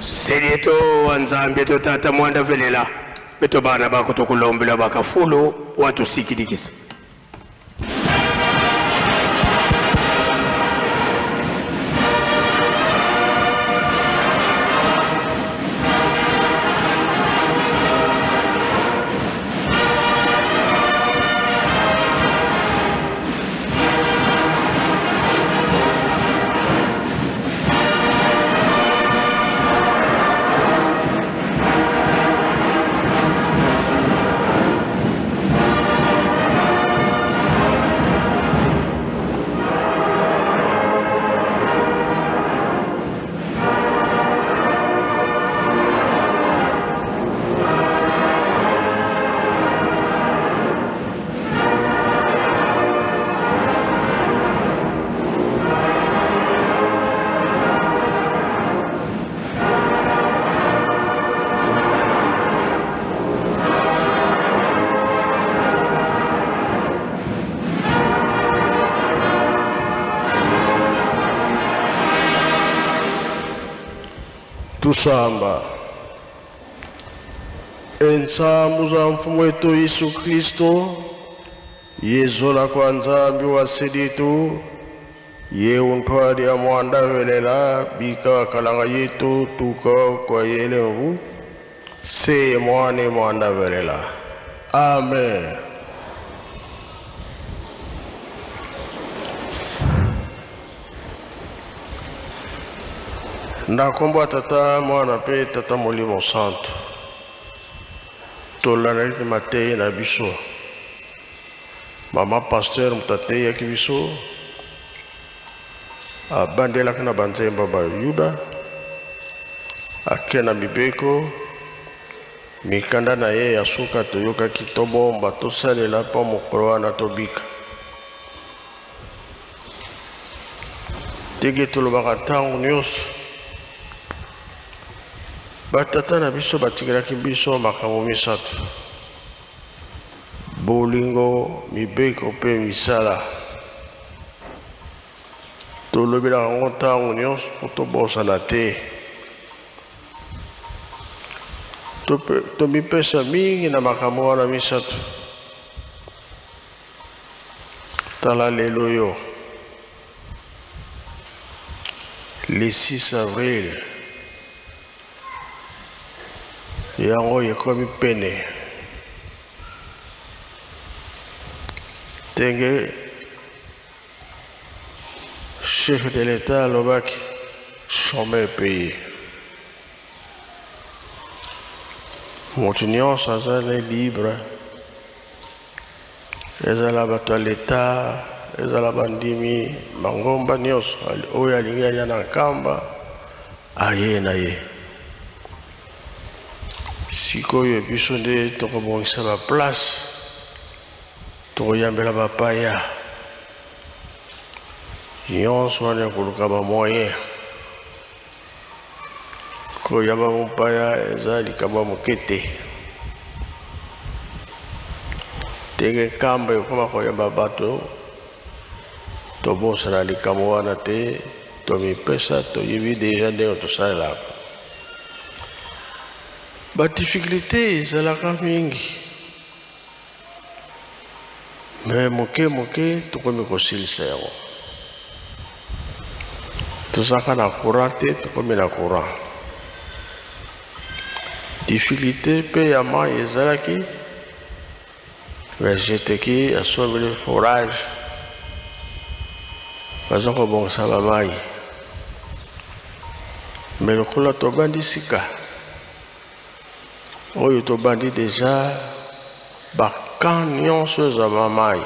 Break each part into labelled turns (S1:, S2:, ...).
S1: Selieto wa Nzambi to tata mwanda velela beto bana bako tokulombela bakafulu watusikilikisa.
S2: Tusamba ensambu za mfumu wetu Yesu Kristo yezola kwa Nzambi wa seditu ye untwali ya mwanda velela bika wakalanga yetu tuka kwa yelengu se mwane mwanda velela. Amen. Na kombo ya Tata, Mwana mpe Tata Molimo Santo, tolandaki mateyi na biso. Mama pasteur moto ateyaki biso, abandelaki na banzembo ba Yuda, ake na mibeko, mikanda na ye ya suka toyokaki tobomba tosalela mpo mokolo wana tobika. Ndenge tolobaka ntango nyonso, batata na biso batikelaki biso makambo misato: bolingo, mibeko mpe misala. Tolobelaka yango ntango nyonso mpo tobosana te. Tomipesa mingi na makambo wana misato. Tala lelo yo le 6 avril yango ekomi pene ndenge chef de l'etat alobaki chômeur payé moto nyonso aza ne libre Ezala bato ya leta, ezala bandimi, mangomba nyonso, oyo alingi aya na Nkamba, aye na ye. Sikoyo biso nde tokobongisa ba place, tokoyambela bapaya. Nyonso wana ekoluka ba moyen. Koyamba mopaya eza likambo ya moke te. Ndenge Nkamba ekoma koyamba bato, tobosana likambo wana te, tomipesa, toyebi deja ndenge tosalelaka. Ba difficultes ezalaka mingi, mais moke moke tokomi kosilisa yango. Tozalaka na courant te, tokomi na courant. Difficulté mpe ya mai ezalaki, mais jeteki asombeli forage, baza kobongisa ba mai. Mais lokola tobandi sika, oyo tobandi deja ba camp nyonso eza ba mai.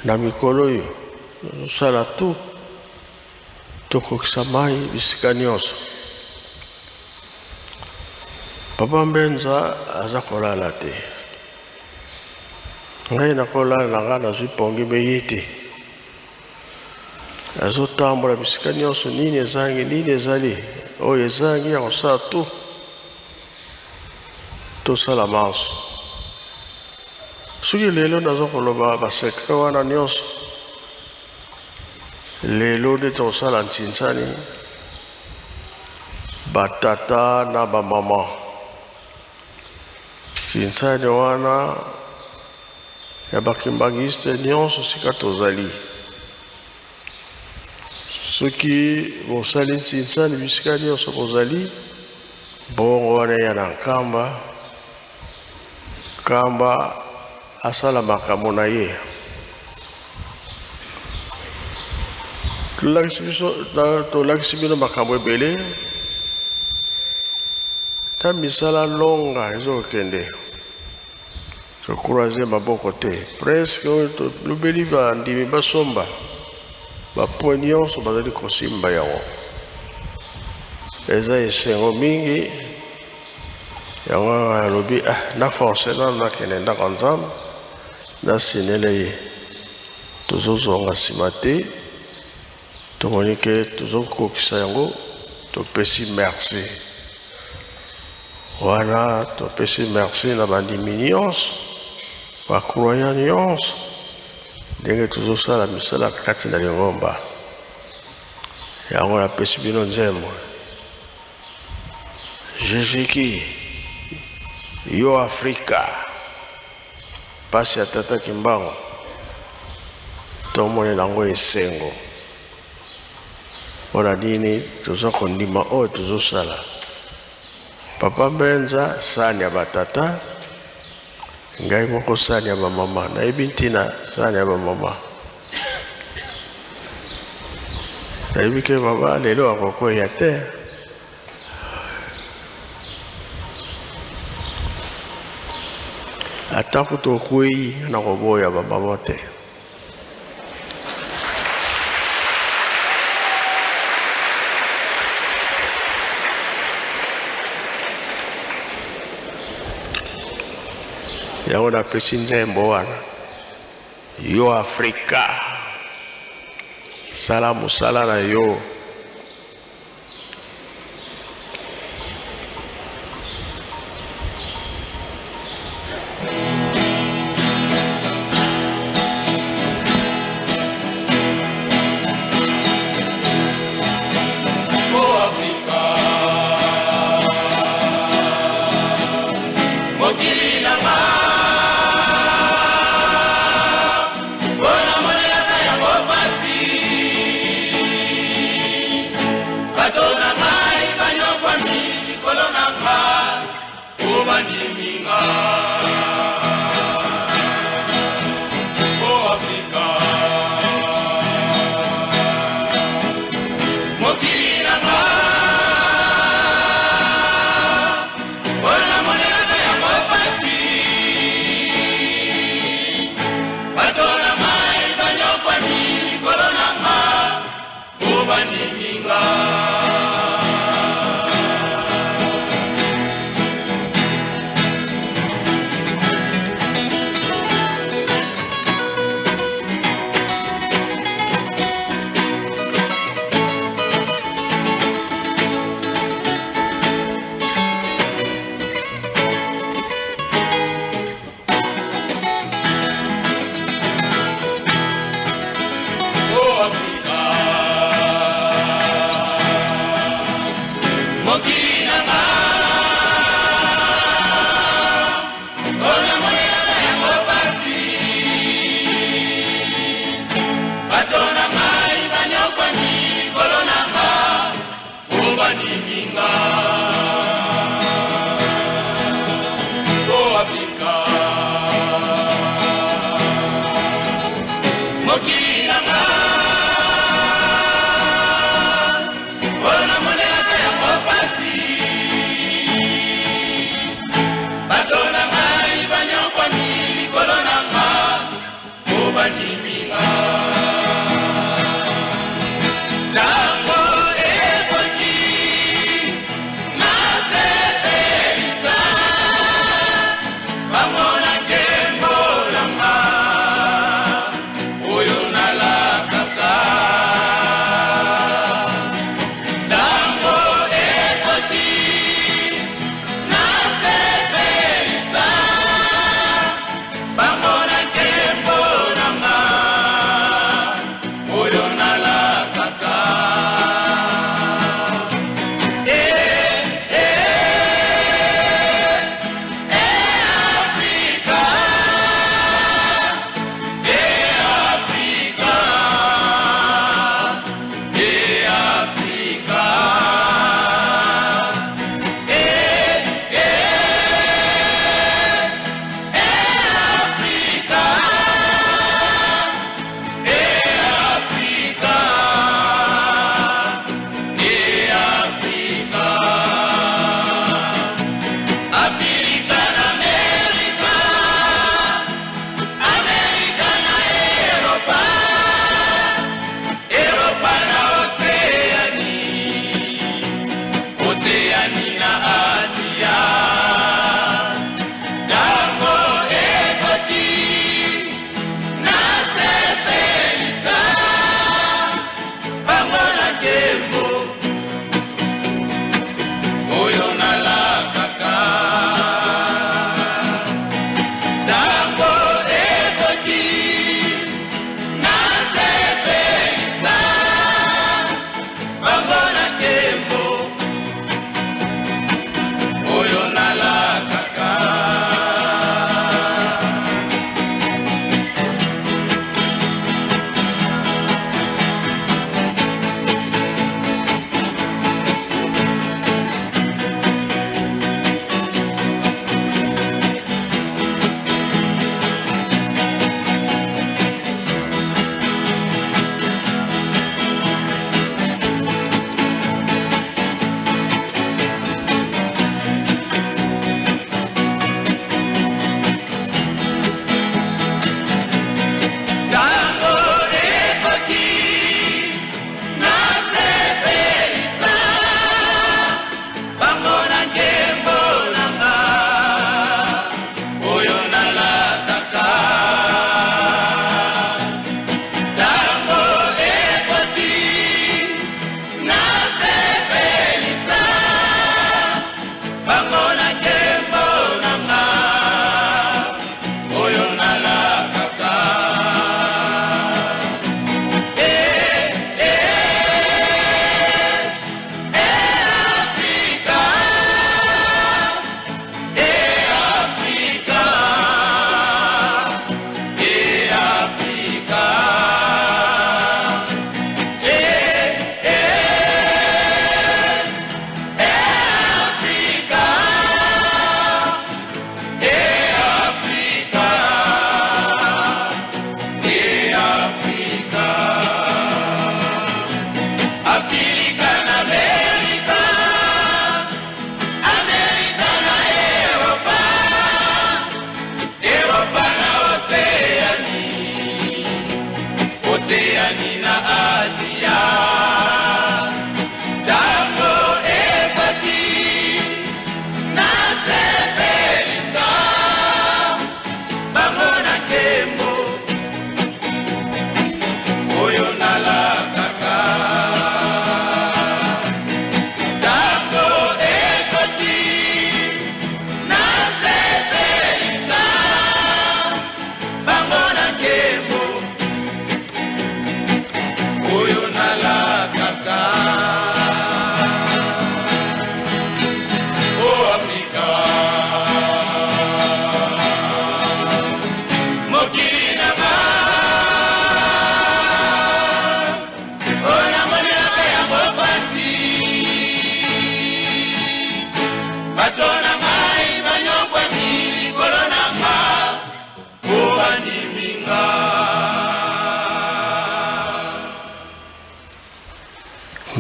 S2: Na mikolo oyo tozosala tout tokokisa mai bisika nyonso. Papa Mbenza aza kolala te. Ngai nakolala na ngai nazwi pongi me ye te. Azotambola bisika nyonso, nini ezangi, nini ezali, oyo ezangi ya kosala tout tosala manso. Soki lelo naza koloba ba secret wana nyonso, lelo nde tokosala ntsinsani. Batata na bamama, tinsani wana ya bakimbangiste nyonso sika tozali, soki bosali ntinsani bisika nyonso bozali, bongo wana ya na Nkamba, Nkamba asala makambo na ye. Tolakisi biso, tolakisi bino makambo ebele ta misala longa ezokende, tocroiser maboko te. Presque oyo tolobeli, bandimi basomba bapoint nyonso, bazali kosimba yango. Eza esengo mingi. Yango alobi: ah, na force nano nakende ndako ya Nzambe, nasinele ye. Tozozonga nsima te, tomoni ke tozokokisa yango. Topesi merci wana, topesi merci na bandimi nyonso, bacroyants nyonso, ndenge tozosala misala kati na lingomba. Yango napesi bino nzembo Jésus yo Afrika, mpasi ya tata Kimbangu, tomoni nango esengo. Mpona nini toza kondima oyo tozosala? Papa Mbenza, sani ya batata, ngai moko sani ya bamama. Nayebi ntina sani ya bamama. Nayebi ke mama lelo akokwea te. Ata kutu okwei, na koboya bamama te. Yango napesi nzembo wana: yo Afrika, sala mosala na yo.
S3: Mokili na nga, mpona monelaka yango pasi. Bato na ngai banyokwami likolo na nga po bandiminga. O Afrika, mokili na nga, mpona monelaka yango pasi. Bato na ngai banyokwami likolo na nga po bandiminga. O Afrika.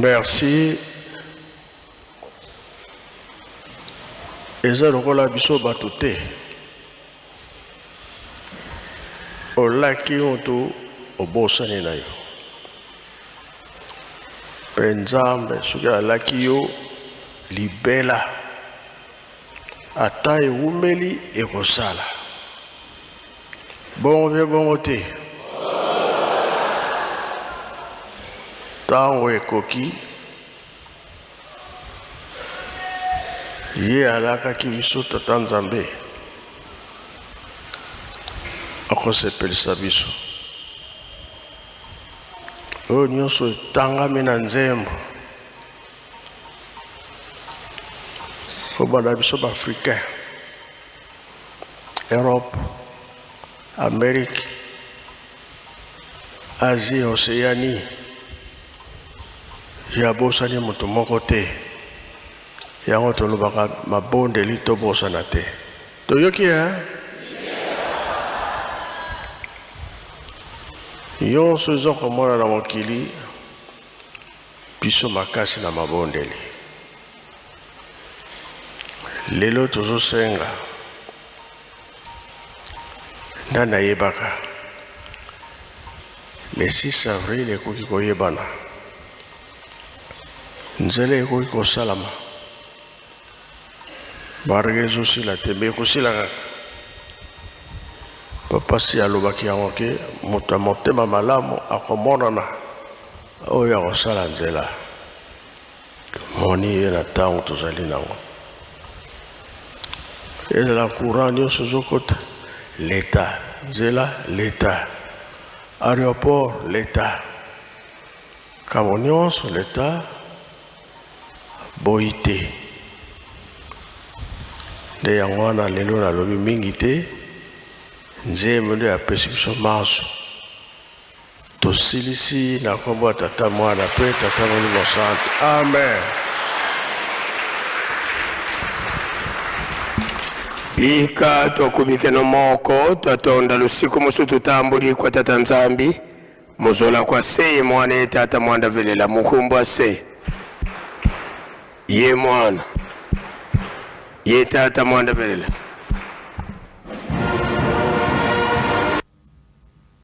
S2: Merci. Eza lokola biso bato te. Olaki moto obosani na yo. Mpe Nzambe soki alaki yo libela ata ewumeli ekosala. Bongo mpe bongo te. Ntango ekoki, ye alakaki biso Tata Nzambe akosepelisa biso. Oyo nyonso etangami na nzembo kobanda biso baafricain Europe, Amerique, Asie, Océanie, ye abosani moto moko te. Yango tolobaka mabondeli tobosana te. Toyoki hein? Nyonso eza komona na mokili biso makasi na mabondeli. Lelo tozosenga nani ayebaka le 6 avril ekoki koyebana nzela ekoki kosalama marge ezosila te me ekosila kaka papa si alobaki yango ke moto ya motema malamu akomonana oyo akosala nzela Tomoni ye na ntango tozali nango. Ezala courant nyonso ezokota leta, nzela leta, aéroport leta, kambo nyonso leta boyi te. Nde yango wana lelo nalobi mingi te, nzembo nde apesi biso manso. Tosilisi na nkombo ya Tata, Mwana mpe Tata Molimo Santu. Amen.
S1: Bika twakubikeno moko twatonda lusiku mosu tutambuli kwa Tata Nzambi mozola kwa se ye Mwana ye Tata mwanda velela mukumbwa se ye Mwana ye Tata mwanda velela.